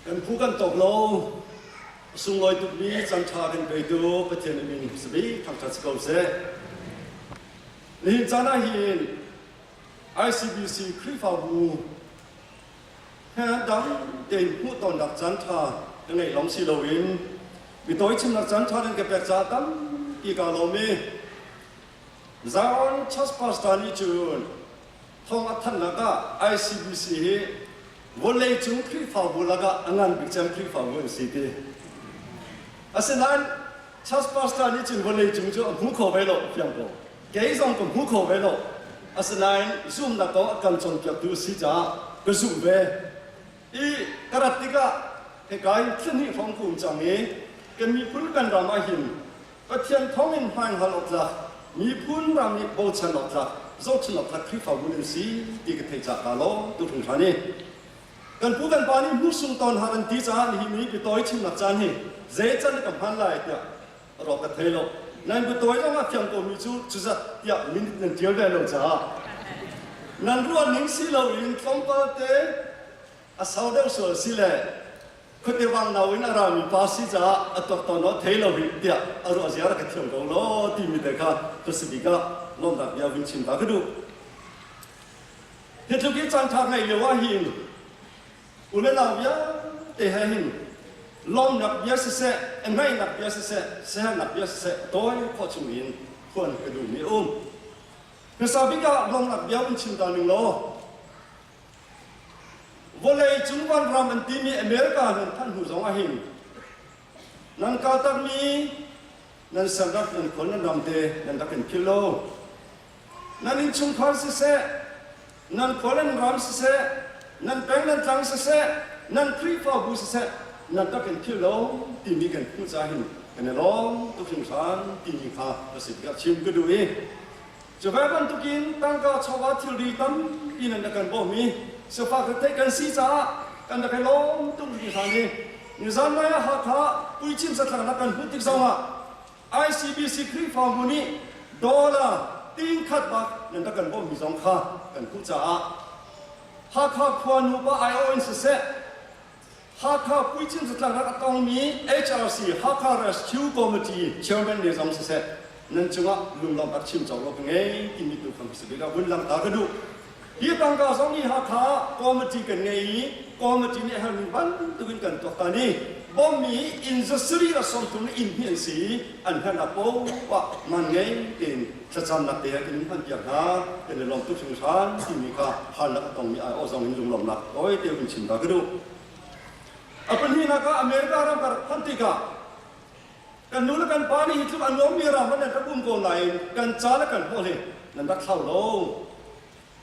Kan phu kan tawk lo. Sunglawi tukmi caan ṭha kan petu Pathian min sabik thangṭhat si ko seh. Nihin caan ah hin ICBC Khrihfabu he dang tein hmuhtonnak caan ṭha ka ngeih lawng si loin mitawi chimnak caan ṭha nan ka pek caah tampi kaa lawm i Zion Church Pastor nih cun thawng a thanhnak ah ICBC hi vawleicung Khrihfabu lakah a ngan bik cem Khrihfabu an si ti. Asinain church pastor nih cun vawleicung cu a hmu kho ve lo fiang ko. Kei zong ka hmu kho ve lo. Asinain zumnak kong a kan cawnpiaktu a si caah ka zumh ve. I ka rat tikah hika in thla hnih hrawng ka um cang i kan miphun kan ram ah hin Pathian thawngin hmainghal awk tlak, miphun ram nih bochan awk tlak, zohchun awk tlak Khrihfabu nan si ti ka theih caah kaa lawm tuk hringhran i kan pu kan pa nih hmursung tawn har an ti caah nihin ni biatawi chimnak caan hi zei can ka hman lai tiah rawk ka thei lo. Nan biatawi zong ah fiang komi cu cuzat tiah minute nan tial ve lo caah nan ruah ning si loin tlawmpal te a sau deuh sual si le khuate vang in a rami pa si caah a tuaktan awk thei lo hi tiah a ruah ziar ka thiam ko law timi te kha ka si bik ah lawmhnak bia vun chim ta ka duh. Hi tluk i caan ṭha ngeih lio ah hin u le nau vialte he hin lawmnak bia siseh, ngaihnak bia siseh, siaherhnak bia siseh tawi khawh chung in phuan ka duhmi a um. Hmasa bik ah lawmnak bia vun chim ta ning law Vawleicung vanram an timi America nan phanh hnu zong ahhin nan kaltakmi nan saram nan khual nan ram te nan rak in philh lo. Nan innchungkhar siseh, nan khua nan ram siseh, nan peng nan tlang siseh, nan Khrihfabu siseh nan rak in philh lo timi kan hmuh caah hin kan i lawm tuk hringhran timi kha ka si tikah chim ka duh i Cuve bantukin tangka chawva thilri tampi nan rak kan bawmh i sifak retheih kan si caah kan rak i lawm tuk hringhran i nizan nai ah Hakha puicim satlaknak kan hmuh tik zongah ICBC Khrihfabu nih dollar tingkhat bak nan rak kan bawmhmi zong kha kan hmuh caah Hakha khua nupa aiawh in siseh Hakha puicim zatlaknak a tongmi HRC Hakha Rescue Committee chairman ne zong siseh nan cungah lunglawmh rak chim cawk lo ka ngei timi tu kha hmasa bik ah vun langhter ka duh. Hi tangka zong hi Hakha committee kan ngei i committee nih a herhmi bantukin kan tuaktan i bawmmi inn zasarih le 30 inn hi an si i an herhnak poah man ngei tein thlacamnak te he kan in hmanpiak hna kan i lawm tuk hringhran timi kha harnak a tongmi aiawh zong in lunglawmhnak tawite vun chim ta ka duh. A pahnihnak ah America ram ka rak phanh tikah kan nu le kan pa nih hi tluk a nuammi ram ah nan rak um ko nain kan ca le kan holh hi nan rak thlau lo.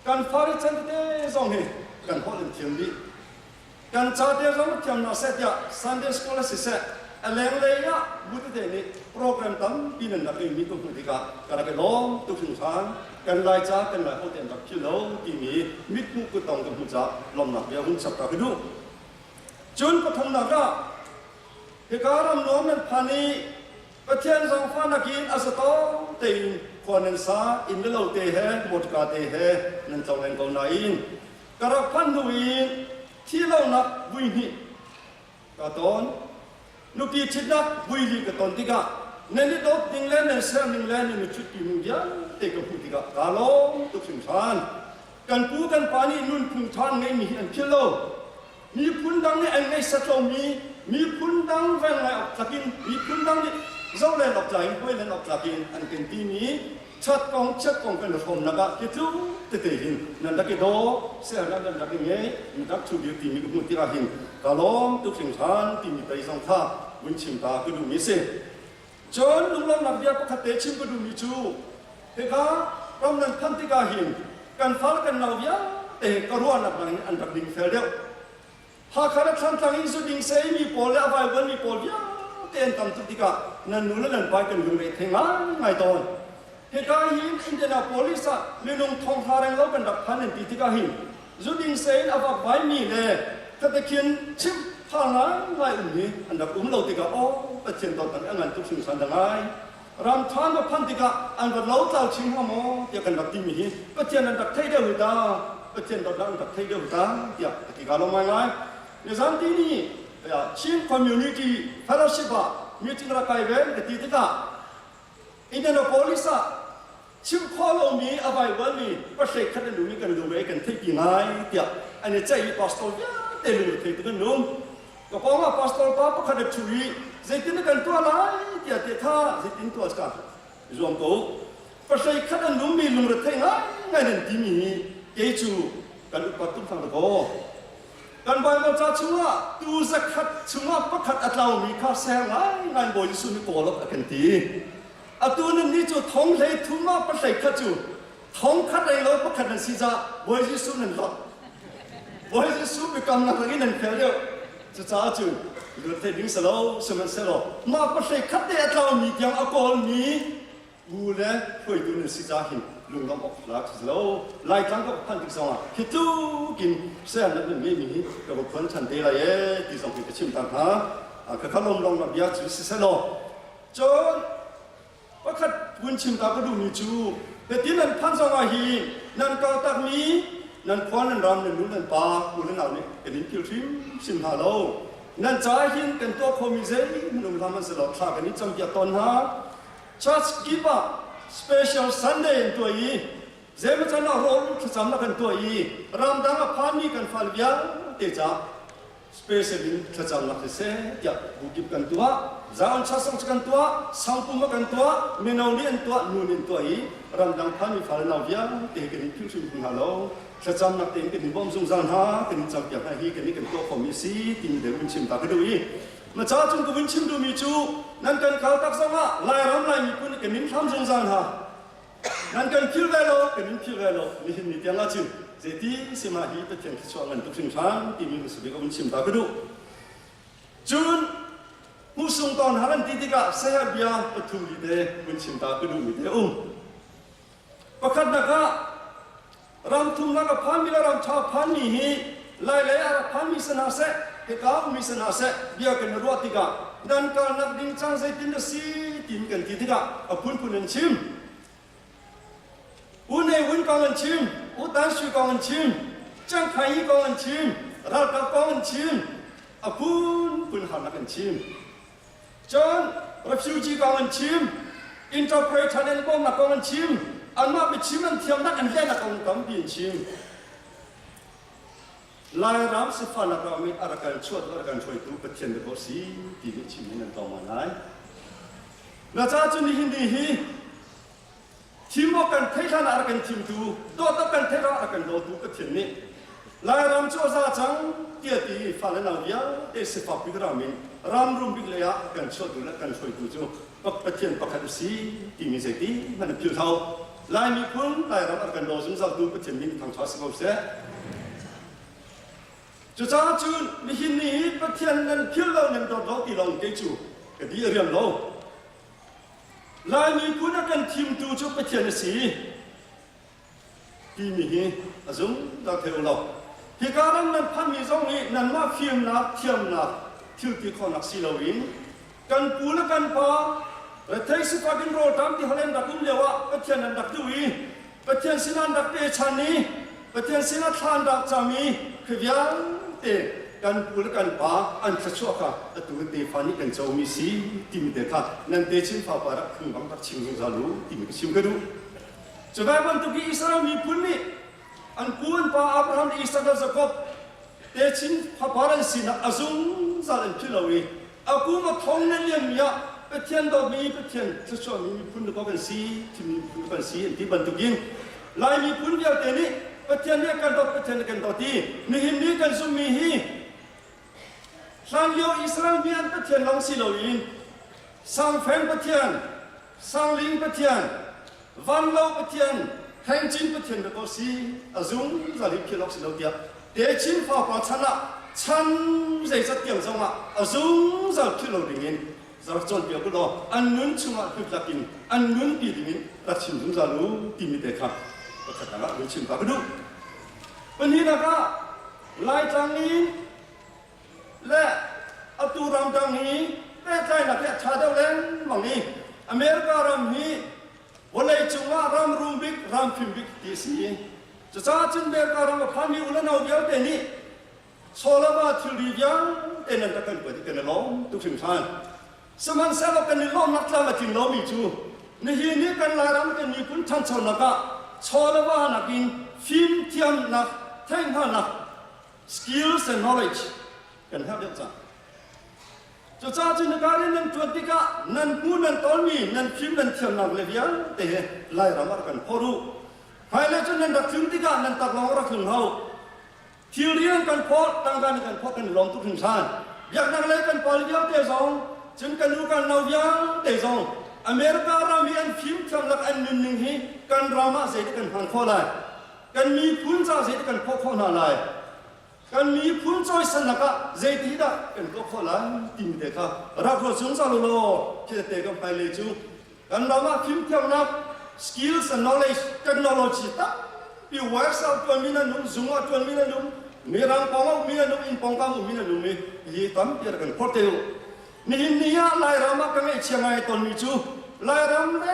Kan fale chan tete zong hi kan holh in thiam dih. Kan ca te zong thiam hna seh tiah Sunday School ah siseh a lenglei ah bu tete nih program tampi nan rak ngeimi ka hmuh tikah ka rak i lawm tuk hringhran. Kan Laica kan Lai holh te an rak philh lo timi mithmuh kuttong ka hmuh caah lawmhnak bia hun chap ka ka duh. Cun pathumnak ah hika ram nuam nan phan i Pathian zaangfahnak in a zatawng tein khua nan sa, inn le lo te he motorka te he nan tlongleng ko nain ka rak phanh hnu in thihlonak vui hnih ka ton. Nupi ṭhitnak vui li ka ton tikah nan i dawt ning le nan ser ning le nan i ṭhutpi ning vialte ka hmuh tikah kaa lawm tuk hringhran. Kan pu kan pa nih nunphung ṭha an ngeihmi hi an philh lo. Miphun dang nih an ngeihsat lomi miphun dang ven ngai awk tlak in miphun dang nih zohlen awk tlak in huailen awk tlak in an kan timi Chat kong chiat kong kan i hrawmnak ah hi tluk tete hin nan rak i daw, siarnak nan rak i ngei, nan rak ṭhu dir timi ka hmuh tikah hin ka lawm tuk hringhran timi pei zong kha vun chim ta ka duhmi a si. Cun lunglawmhnak bia pakhat te chim ka duhmi cu hika ram nan phanh tikah hin kan fal kan nau vialte ka ruahnak bangin an rak dingfel deuh. Hakha le Thlantlang in zu ding seimi pawl le a vaivuanmi pawl vialte an tam tuk tikah nan nu le nan pa kan lungre thei ngaingai tawn. Hika hin Indianapolis ah minung thonghra renglo kan rak phan an ti tikah hin zu ding sein a vakvaimi le khatekhin chimh tha ngaingai ummi an rak um lo tikah aw Pathian dawtnak a ngan tuk hringhran da ngai. Ram ṭha na phanh tikah an va lotlau chin hnga maw tiah kan rak timi hi Pathian an rak theih deuh hi ta Pathian dawtnak an rak theih deuh hi ta tiah ka ti ka lo ngaingai. Nizan ti ni. Chin Community Fellowship ah meeting rak kai ve ka ti tikah Indianapolis ah chim khawh lomi a vaivuanmi pahrek khat an um i kan lung re kan theihpi ngai tiah an i ceih i pastor vialte lung thei tuk an um. Ka pawng ah pastor pa pakhat a ṭhu i zeitin na kan tuah lai tiah ti kha zeitin tuah ka zuam ko. Pahrei khat an ummi lungrethei ngaingai nan timi hi kei cu kan upat tuk thang dakaw. Kan Baibal ca chungah tuu zakhat chungah pakhat a tlaumi kha ser ngaingai Bawi Jesuh nih kawl awk a kan ti. Atu nan nih cu thong hlei thum ah pahlei khat cu thong khat reng lo pakhat nan si caah Bawi Jesuh nan lot. Bawi Jesuh biakamnak in nan fel deuh. Cucaah cun lungthei ding si lo, sihmanhsehlaw mah pahlei khat te a tlaumi tiang a kawlmi U le hruaitu nan si ca hin lunglawmh awk tlak si lo. Laitlang ka phanh tik zongah hi tlukin siannak nan ngeihmi hi ka va phuan ṭhan te lai ee ti zong hi ka chim ta hna. Khakha lawm lawng bia cu si selaw. Cun pakhat vun chim ta ka duhmi cu hitin nan phanh zongah hi nan kaltakmi nan khua nan ram nan nu nan pa u le nau nih kan in phil hrimhrim hna lo. Nan ca hin kan tuah khomi zeihmanh um hlah hmanhsehlaw thla kan in campiak tawn hna. Church kip ah special Sunday an tuah i zeimaw can ah rawl thlacamnak an tuah i ramdang a phanmi kan fal vialte caah special in thlacamnak siseh tiah bu kip kan tuah. Zion Church zong cu kan tuah, Sangpum ah kan tuah, mino nih an tuah, nu nih an tuah i ramdang phanmi fale nau vialte kan in philh hrim hna lo. Thlacamnak tein kan in bawmh zungzal hna, kan in campiak hna hi kan nih kan tuah khomi a si timi deuh in chim ta ka duh i Na ca cung ka vun chim duhmi cu nan kan kaltak zongah Lairam Lai miphun kan in hlam zungzal hna. Nan kan phil ve lo, kan in phil ve lo. Nihin ni tiang ahcun zeiti sima hi Pathian thluachuah ngan tuk hringhran timi hmasa bik ka vun chim ta ka duh. Cun hmuhsung tawn har an ti tikah saya bia pathum li te vun chim ta ka duhmi te um. Pakhatnak ah ram thumnak a phanmi le ram ṭha a phanmi hi Lailei a rak phanmi si hna seh, hika ummi si hna seh, bia kan i ruah tikah nan kalnak ding cang zeitin a si tiin kan ti tikah a phunphun an chim. U Ne Win kong an chim, U Tan Sui kong an chim, Chiang Khai kong an chim, ralkap kong an chim, a phunphun harnak an chim. Cun refugee kong an chim, interpreter an bawmnak kong an chim, anmah biachim an thiamnak an lehnak kong tampi an chim. Lairam sifahnak ram i a rak kan chuahtu a rak kan hruaitu Pathian dakaw si ti nih chim in an tlawng ngai. Na ca cu nihin ni hi Thim awk kan theih hlan ah a rak kan thimtu, dawt awk kan theih ah a rak kan dawtu Pathian nih Lairam cu a za cang tiah ti i fale nau vialte sifak bik ram in ram rum bik lei ah kan chuahtu le kan hruaitu cu Pathian pakhat a si timi zeiti hmanh a philh hau. Lai miphun Lairam a rak kan daw zungzaltu Pathian min thangṭha si ko seh. Cucaah cun nihin ni hi Pathian nan philh lo nan dawt lo ti lawng kei cu ka di a riam lo. Lai miphun a kan thimtu cu Pathian a si timi hi a zungzal thei u law hika ram nan phanmi zong nih nanmah fimnak thiamnak thil ti khawhnak si loin kan pu le kan pa rethei sifak in rawlṭam ti hal in rak um lio ah Pathian an rak duh i Pathian sinah an rak pechan i Pathian sinah thla an rak cam i khi vialte kan pu le kan pa an thluachuah kha atu tefa nih kan comi si timi te kha nan techin fapa rak phung bang rak chim zungzal u timi ka chim ka duh. Cu ve bantuk i Israel miphun nih an pu an pa Abraham le Isak le Jakob techin fapar an sinak a zungzal an philh lo i a kum a thong le liammi ah Pathian dawtmi Pathian thluachuahmi miphun dakaw kan si thimmi miphun kan si an ti bantukin Lai miphun vialte nih Pathian nih a kan dawt Pathian nih a kan dawt i nihin ni kan zumhmi hi hlanlio Israel mi an Pathian lawng si loin Sangfeng Pathian Sangling Pathian Vanlo Pathian Hengcin Pathian dakaw si a zungzal hi philh awk si lo tiah techin fapa chan ah chan zeizat tiang zongah a zungzal philh lo dingin zarak cawnpiak u law an nun chungah hlutlak in an nunpi dingin rak chim zungzal u timi te kha pakhat ah vun chim ta ka duh. Pahnihnak ah Laitlang in le atu ramdang hi pehtlainak hi a ṭha deuh lengmang i America ram hi vawleicung ah ram rum bik ram fim bik ti a si. Cucaah cun America ram a phanmi u le nau vialte nih. Chawlava thilri vialte nan rak kan kuat i kan i lawm tuk hringhran. Sihmanhsehlaw kan i lawmnak tlam a tling lomi cu nihin ni kan Lairam kan miphun ṭhanchonak ah chawlava nakin fimthiamnak, theihhngalhnak, skills and knowledge kan herh deuh cang. Cucaah cu nika rian nan ṭuan tikah nan hmu nan tonmi nan fim nan thiamnak le vialte he Lairam ah rak kan phor u. Hmailei cu nan rak tlun tikah nan taklawng rak tlung hau. Thilri an kan phawt, tangka nih kan phawt kan i lawm tuk hringhran. Biaknak lei kan pal vialte zong, cun kan u kan nau vialte zong America ram i an fimthiam lak an nunning hi kan ram ah zeidah kan hman khawh lai? Kan miphun ca zeidah kan phawh khawh hna lai? Kan miphun cawisannak ah zeiti dah kan tuah khawh lai timi te kha rak ruat zungzal u law khi te kan hmailei cu kan ram ah fimthiamnak skills and knowledge technology tampi workshop tuanmi nan um zung ah tuanmi nan um mirang pawng ah ummi nan um inn pawngkam ummi nan um i hi tampi rak kan phorh te u. Nihin ni ah Lairam ah ka ngaihchia ngai tawnmi cu Lairam le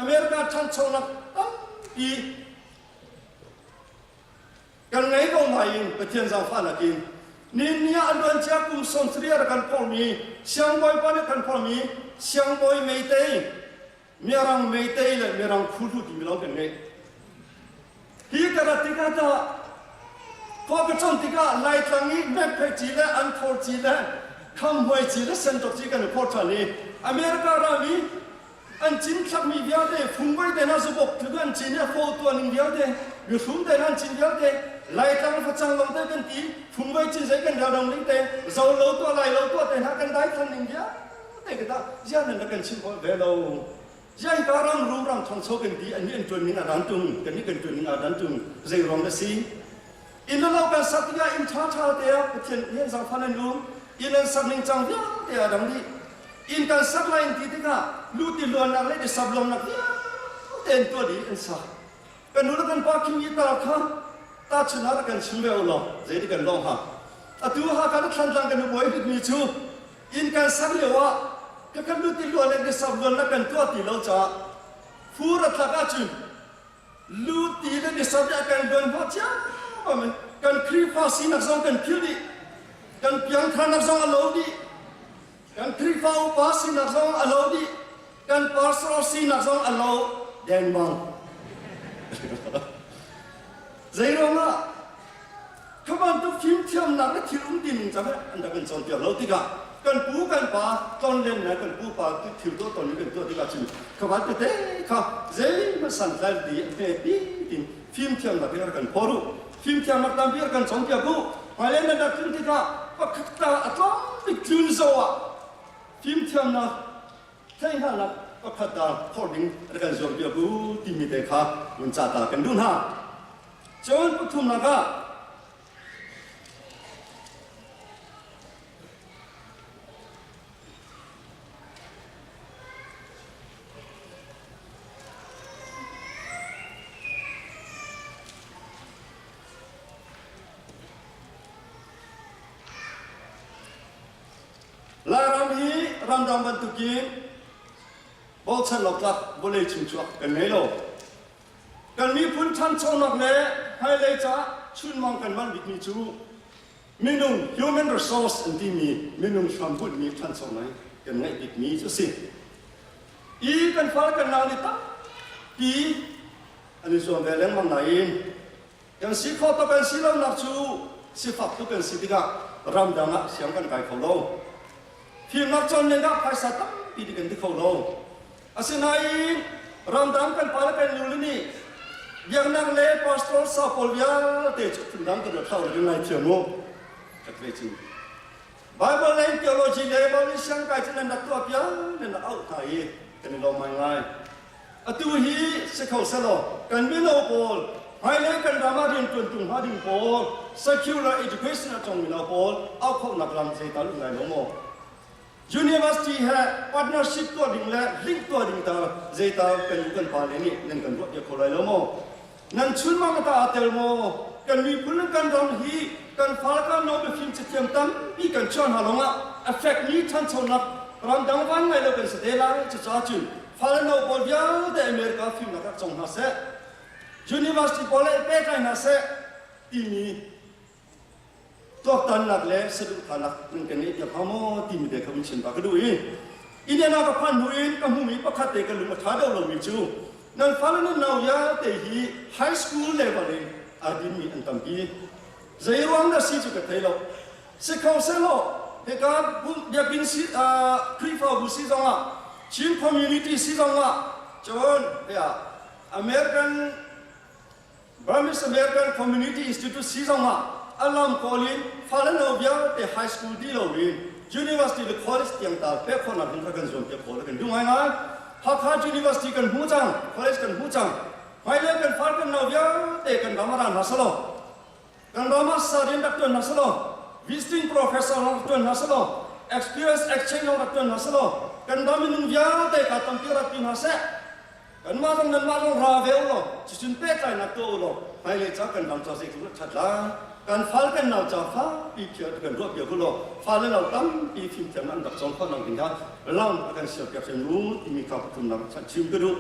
America ṭhanchonak tampi Kan ngei ko nain Pathian zaangfahnak in nihin ni ah a luancia kum 70 a rak kan phormi siangbawipa nih kan phormi siangbawi meitei mirang meitei le mirang phuhlu timi lawng kan ngei. Hi ka rat tikah tah khua ka chon tikah Laitlang i mekphei ci le anthor ci le khamhuai ci le sentok ci kan i phor ṭhan i America ram i An cinthlakmi vialte, fungvei te hna zubawk tluk an cin i a faw tuahning vialte, mihrum te hna an cin vialte, Laitlang facang lawng te kan ti, fungvei cin zei kan rel ning te, zo lo tuah lai lo tuah te hna kan daithlan ning vialte ka dah ziah nan rak kan chimh khawh ve lo. Ziah hika ram rum ram thongcho kan ti, annih an ṭuan ning a dan tung, kannih kan ṭuan ning a dan tung, zei ruang dah si? Inn le lo kan sak tikah inn ṭhaṭha te ah Pathian nih zaangfah nan um, inn an sak ning cang vialte a dang dih. Inn kan sak lai in ti tikah luti luannak le tisap luannak vialte an tuah dih an sak. Kan nu le kan pa khim i tar kha tahchun ah rak kan chim ve u law zeiti kan lawng hnga. Atu Hakha le Thlantlang kan i buai bikmi cu inn kan sak lio ah ka kan luti luan le tisap luannak kan tuah ti lo caah fur a tlak ahcun luti le nisap ah kan luan hnawh ciammam in kan Khrihfa sinak zong kan philh dih. Kan piangtharnak zong a lo dih. Kan Khrihfa upa sinak zong a lo dih. Kan pastor sinak zong a lo dengmang. Zeiruangah kha bantuk fimthiamnak le thil um ti ning cang an rak kan cawnpiak lo tikah kan pu kan pa tlonlen le kan pupa thil tuah tawn kan tuah tikah cun kha van tete kha zeihmanh santlai di a hme pi tin fimthiamnak in rak kan phor u fimthiamnak tampi rak kan cawnpiak u hmailei nan rak tlun tikah pakhat ta a tlawm bik tlun zo ah fimthiamnak theihhngalhnak pakhat ta phor ding rak kan zuampiak u timi te kha vun ca ta kan duh hna. Cun pathumnak ah Lairam hi ramdang bantukin bochan lo tlak vawlei chung chuak kan ngei lo. Kan miphun ṭhanchonak le hmailei caah chunmang kan manh bikmi cu minung human resource an timi minung hrambunhmi ṭhanchonak kan ngeih bikmi cu a si. I kan fale kan nau nih tampi an i zuam ve lengmang nain kan si khawh tuk kan si lonak cu sifak tuk kan si tikah ramdang ah siang kan kai kho lo. Fimnak cawn len ah phaisa tampi ti kan ti kho lo. Asinain ramdang kan pa le kan nule nih biaknak le pastor sa pawl vialte cu phundang kan ruat hlah u ngai thiam u. Ka ve cu. Bible le theology le Bible siangkai cu nan rak tuah piak nan rak auh hna i kan i lawm ngaingai. Atu hi si kho selaw kan mino pawl hmailei kan ram ah rianṭuan tung hnga ding pawl secular education a cawng mino pawl auh khawhnak lam zeital um lai lo maw? University he partnership tuah ding le link tuah ding ta zeital kan u kan pa le nih nan kan ruah piak kho lai lo maw? Nan chunmang ta aa tel maw? Kan miphun le kan ram hi kan fale kan no mifim cathiam tampi kan chuah hna lawngah a fekmi ṭhanchonak ramdang van ngai lo kan si te lai. Cucaah cun fale no pawl vialte America fimnak rak cawng hna seh, university pawl le pehtlai hna seh timi. Tuaktannak le saduhthahnak nan kan ngeih piak hnga maw timi te kha vun chim ta ka duh i Indiana ka phan hnu in ka hmuhmi pakhat te ka lung a ṭha deuh lomi cu nan fale nan nau vialte hi high school level in aa dinmi an tampi. Zei ruang dah si cu ka thei lo. Si kho sehlaw hika biakinn si Khrihfabu si zongah Chin community si zongah cun American Burmese American Community Institute si zongah a lam kawl in fale no vialte high school dih loin university le college tiang ta pek khawhnak ding kha kan zuam piak khawh kan duh ngaingai. Hakha University kan hmu cang, college kan hmu cang. Hmailei kan far kan no vialte kan ram a ra hna selaw, kan ram ah sa rian rak tuan hna selaw, visiting professor rak tuan hna selaw, experience exchange rak tuan hna selaw, kan ram minung vialte ka tampi rak ti hna seh. Kanmah zong nanmah zong ra ve u law cucun pehtlainak tuah u law hmailei ca kan ram ca zeitluk dah ṭhat lai. Kan fal kan nau ca fakpi phiar kan ruah piak u law fale nau tampi fimthiamnak an rak cawng khawh nak ding kha lam a kan sialpiak hrim u timi kha pathumnak chim ka duh.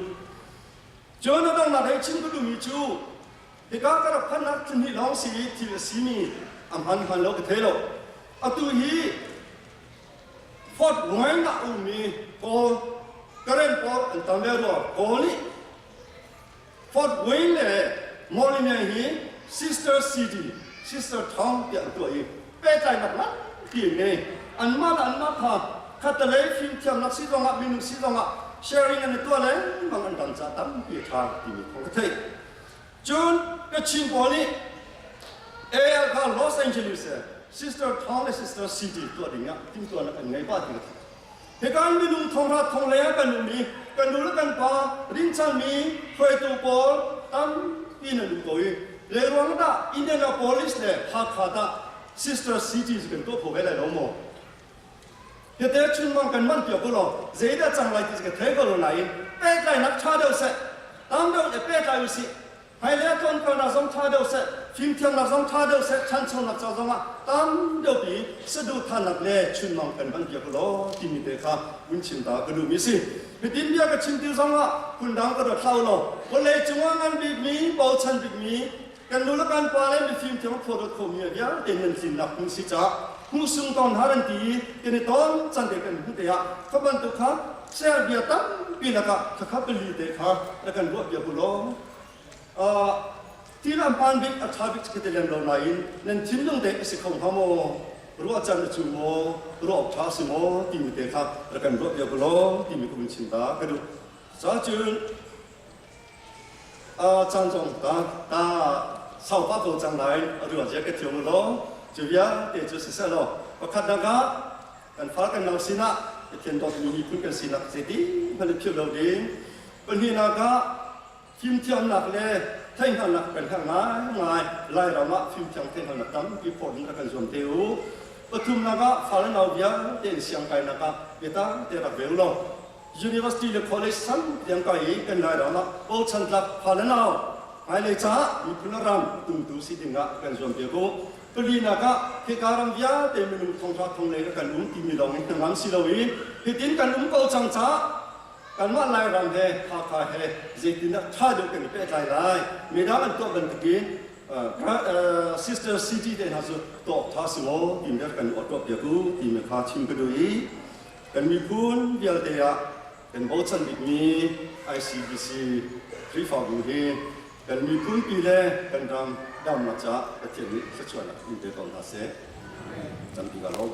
Cun a donghnak hei chim ka duhmi cu hika ka rak phannak thil lawng si i thil a simi a hman hman lo ka thei lo. Atu hi Fort Wayne ah ummi Kawl Karen pawl an tam ve rua. Kawl nih Fort Wayne le Mawlamyine hi sister city, sister town tiah an tuah i pehtlainak nganpi an ngei. Anmah le anmah kha khattelei fimthiamnak si zongah minung si zongah sharing an i tuah lengmang an ram caah tampi a ṭha timi thawng ka theih. Cun Kachin pawl nih AL kha Los Angeles Sister Town le Sister City tuah ding ah timhtuahnak an ngei pah ti ka theih. Hika minung thonghra thong lei ah kan um i kan nu le kan pa rinchangmi hruaitu pawl tampi nan um ko i leiruang dah Indianapolis le Hakha dah Sister Cities kan tuah kho ve lai lo maw? Tete chunmang kan manh piak u law zeidah cang lai ti ka thei ko lo nain pehtlainak ṭha deuh seh, tam deuh le pehtlai usih. Hmailei tlawnkalnak zong ṭha deuh seh, fimthiamnak zong ṭha deuh seh, ṭhanchonak ca zongah tam deuhpi saduhthahnak le chunmang kan hman piak u law timi te kha vun chim ta ka duhmi si. Hitin bia ka chim ti zongah phundang ka ruat hlah u law vawlei cungah ngan bikmi, bochan bikmi Kan nu le kan pa le mifim thiam a phuat khomi a vialte nan tlinnak hmun si caah hmuhsung tawn har an ti i kan i tawn can te kan hmuh te ah kha bantuk kha ser bia tampi lakah khakha pali te kha na kan ruah bia bu law thil an pan bik a ṭha bik khi te lem lo nain nan thinlung te a si kho hnga maw ruah can a cu maw ruah awk ṭha si maw timi te kha rak kan ruah bia bu law timi ka vun chim ta ka duh ca cun Caan zong ta sau pah ko cang nain a ruah zia ka thiam u law cu vialte cu siseh law pakhat dang ah kan far kan nau sinah Pathian dawtmi miphun kan sinak zeiti hmanh in philh lo ding. Pahnihnak ah fimthiamnak le theihhngalhnak kan herh ngaingai. Lairam ah fimthiam theihhngalhnak tampi phawt in rak kan zuam te u. Pathumnak ah fale nau vialte in siangkainak ah biatak te rak ve u law University le college sang tiang kai i kan Lairam ah bochan tlak fa le nau hmailei caah miphun le ram tumtu si dingah kan zuam piak u. Palinak ah hika ram vialte minung thonghra thong lei kan um timi lawng in hnangam si lo i hitin kan um ko cang caah kanmah Lairam he Hakha he zeitindah ṭha deuh kan i pehtlai lai. Midang an tuah bantukin sister city te hna cu tuah ṭha si maw timi kan tuah piak u timi kha chim ka duh i Kan miphun vialte ah kan bochan bikmi ICBC Khrihfabu hi kan miphunpi le kan ram damnak caah Pathian nih thluachuahnak in pe ko hna seh. Tampi ka lawm.